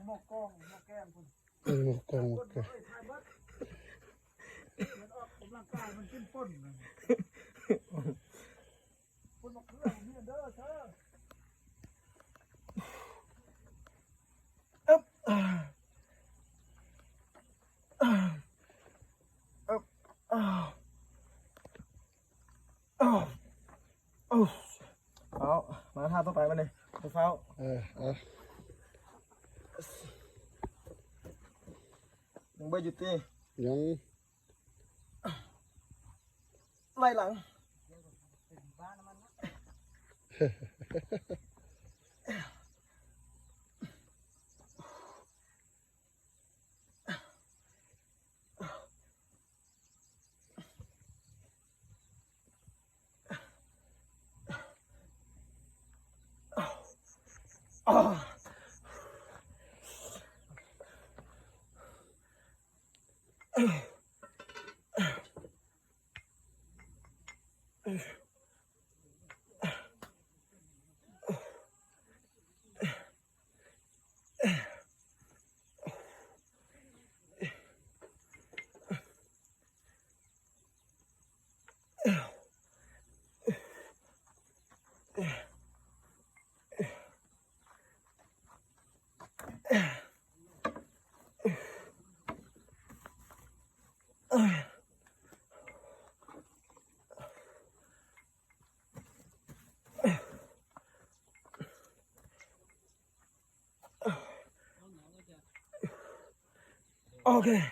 ໝໍ້ກອງ ໝໍ້ແກງພຸ້ນ ເອີ ໝໍ້ກອງ ໝໍ້ແກງ ເອີຍ ຖ່າຍເບິດ ມັນອອກກຳລັງກາຍ ມັນກິນປົ່ນ ຄົນໝາກເຂືອມີເດີເຊີ ອຶບ ອາ ອາ ອາ ເອົາ ເອົາ ມາທ່າຕໍ່ໄປບາດນີ້ ເຝົ້າ ເອີ ເອົາ ຍັງບໍ່ຢຸດຕິ ຍັງ ໄລ່ຫຼັງ ໂອເຄ.